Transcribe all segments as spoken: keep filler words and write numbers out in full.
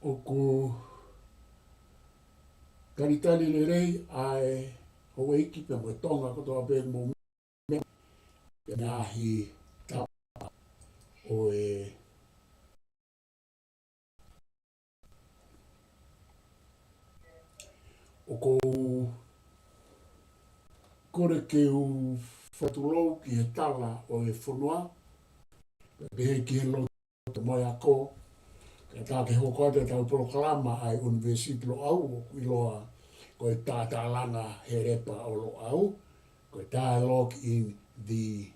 ʻOku talitali lelei ʻa e houʻeiki pea mo e Tonga kotoa pē mo e meʻa ʻi he ngaahi tapa ʻo e ʻoku ou kole ke u fakatulou ki he tala ʻo e fonua, pea pehē ki he lotu mo e ako, kae ʻatā ke hoko atu ʻetau polokalama ʻa e University Loʻau ʻoku ʻiloa ko e Tatalanga he Lepa ʻo Loʻau, ko e Dialogue in the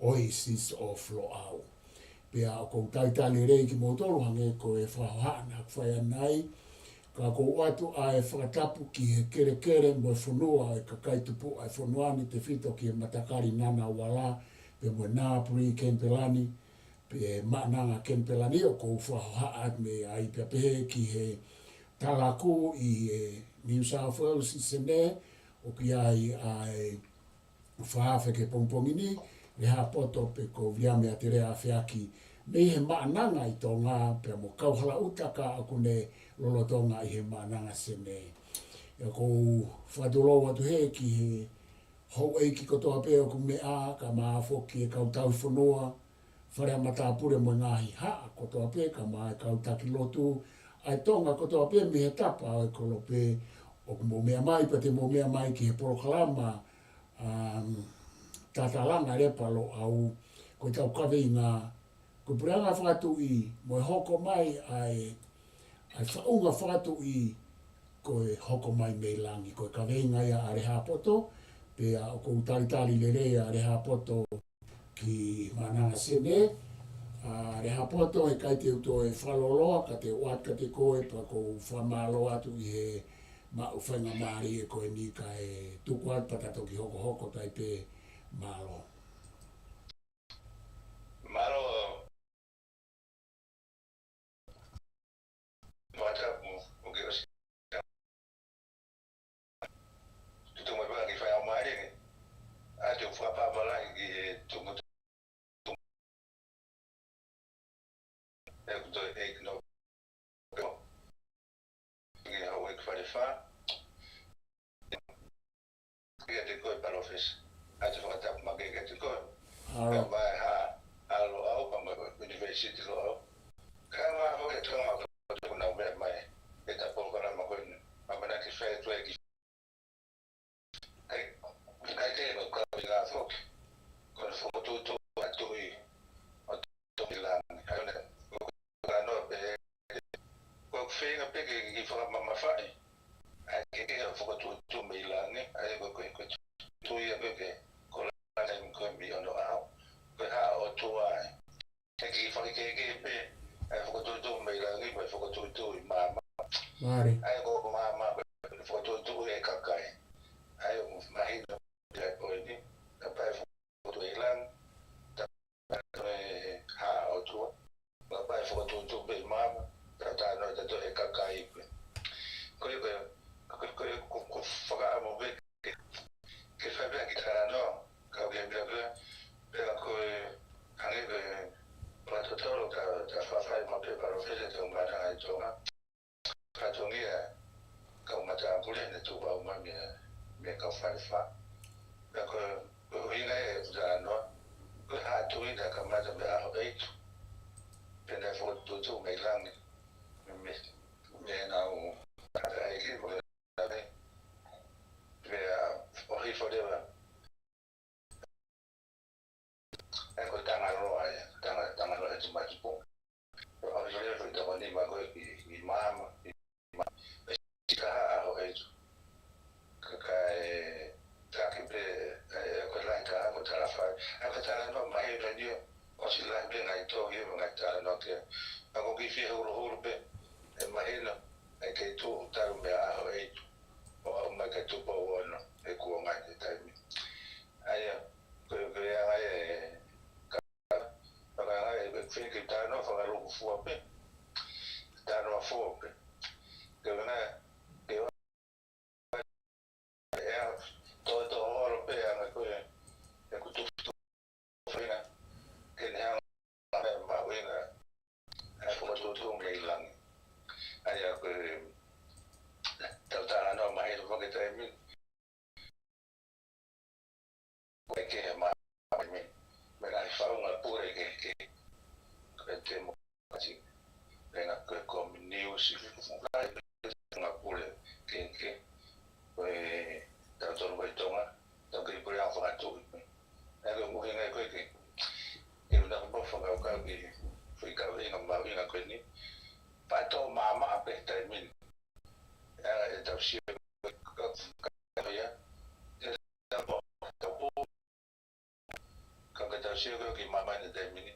Oasis of Loʻau. Pea ʻoku ou talitali lelei kimoutolu hangē ko e fakahohaʻa naʻa ku fai ʻanenai, ka ʻoku ou ʻoatu ʻa e fakatapu ki he kelekele mo e fonua ʻo e kakai tupuʻa ʻo e fonua ni, tefito ki he matakali Ngunnawal pea mo e Ngambri Kenipela ni, pea Maʻananga Kenipela ni, ʻoku ou fakahohaʻa atu mei ai pea pehē ki he talakū ʻi he New South Wales ʻi Senē, ʻoku ʻi ai ʻa e fakaafe ki he pongipongi ni, Lehāpoto pe ko Viliami ʻAtelea Afeaki mei he Maʻananga ʻi Tonga, pea mo Kauhalaʻuta ka ʻoku ne lolotonga ʻi he Maʻananga Senē. ʻOku ou fakatulou atu hē ki he houʻeiki kotoa pē ʻoku meʻa, kae ʻumaʻā foki e kau tauhi fonua, fale ʻa matāpule mo e ngaahi haʻa kotoa pē, kae ʻumaʻā e kau taki lotu ʻa e Tonga kotoa pē mei he tapa ʻo e kolope ʻoku mou meʻa mai, pea te mou meʻa mai ki he polokalama, um, Tatalanga Lepa Loʻau, ko ʻetau kaveinga, ko e puleʻanga fakatuʻi mo e hoko mai ʻa e, ʻa e faʻunga fakatuʻi, ko e hoko mai mei langi, ko e kaveinga ia ʻa Lehāpoto, pea ʻoku ou talitali lelei ʻa Lehāpoto ki Maʻananga Senē. ʻA Lehāpoto, heʻikai te u toe fakalōloa, ka te u ʻoatu kiate koe, pea ʻoku ou fakamālō atu ʻi he maʻu faingamālie ko eni kae tuku atu pea ta toki hokohoko tai pē. Mālō. Mālō. Fakatapu, ʻoku ke ʻosi. Tutu mai pea ki fai au mai ni. ʻA te u fakapapala ki he tumu tumu. ʻE kuto e no. Ki he houʻeiki Falefā. Kiate koe Palōfesa. ʻA te fakatapu makehe kiate koe. All right. Pea mo e Haʻa Loʻau, pea mo e University Loʻau. Kae ʻumaʻā foki e Tonga kotoa ʻoku nau meʻa mai ʻi he polokalama ko eni. ʻAmanaki ke fai atu e kiʻi kai, kai ke no ka ʻi ngā foki. Ko e fokotuʻutuʻu ʻa e Tuʻi ʻo Tonga mei langi. ʻA ia ʻoku ou talanoa pē, ʻoku ou feinga pē ke, ke fakamamafaʻi ʻa e kehekehe ʻo e fokotuʻutuʻu mei langi, ʻa ia ko e, ko e, ko e tuʻi ia pē ke, ko langi ko e mei onoʻaho, ko e Haʻa ʻOtua ia. Ke kiʻi fakikehekehe pē ʻa e fokotuʻutuʻu mei langi mo e fokotuʻutuʻu ʻi māmani. Mālie. ʻA ia ko māmani ko e fokotuʻutuʻu ʻe he kakai. ʻA ia ʻoku mahino pē ʻa e poini, ka pea fokotuʻutuʻu ʻi langi, ta pea ko e Haʻa ʻOtua, ka pea fokotuʻutuʻu pē ʻi māmani, ta talanoa tautolu ʻe he kakai pē. Ko ia, ko ia, ko, ko, ko, ko fakaʻamu pē ke, ke fai pē ha kiʻi talanoa, ka ʻoku ke pehē pē, pea ko e hangē ko e fakatotolo ka, ka fafai mai pē Palōfesa ki he kau Maʻananga ʻi Tonga. Fatongia kau matāpule ne tuku au mai mei, mei he kau Falefā. Pea ko, ko e ʻuhinga ia ʻeku talanoa, ko e Haʻa Tuʻi naʻe kamata mei he ʻAhoʻeitu. Pea naʻe fokotuʻutuʻu mei langi, mei, mei, mei heʻenau tangataʻeiki mo e, pea ʻohifo leva ʻa e ko e Tangaloa ia, Tanga-, Tangaloa ʻi Tūmatupu. ʻOhifo leva e foʻi toko nima ko ē ki, ki māmani, ki māmani. Pea sika ʻa ʻAhoʻeitu. Ka, ka e, ka ke pē, ʻa e, ko e lahi ka ko Talafai. ʻA ia ko e talanoa mahino eni ʻo, ʻosi lahi pē ngaahi tohi mo e ngaahi talanoa ke. Ka ko e kiʻi fie huluhulu pē, ʻe mahino, ʻe kei tuʻu talu mei he ʻAhoʻeitu ʻo aʻu mai ki he Tupou Ono he kuonga ʻi he taimi. ʻA ia, ko e, ko e anga ia e, ka, ka anga e, e feinga ke talanoa fakalūkufua pē. Talanoa fua pē. Ke ʻuhinga, ke ʻo, e a, tō, tō holo pē anga ko ē, ʻeku tuʻu, tuʻu feinga, ke ne hanga ʻo maʻu ʻa e fokotuʻutuʻu mei langi. ʻA democracy, pea ko e communist, fai pē ngaahi pule kehekehe, ko e tautolu ko ē ʻi Tonga, tau kei pule ʻa fakatuʻi. ʻA ia ko e ʻuhinga ia ko ē ke, ke ʻuhinga ko e fakakaukau ki he foʻi kaveinga mahuʻinga ko eni, faʻa tō maʻamaʻa pē he taimi ni. ʻA ia ʻe tau sio ko e ka, ka, ia, ʻe tau, tau pō, ka, ka tau sio ko ē ki māmani he taimi ni,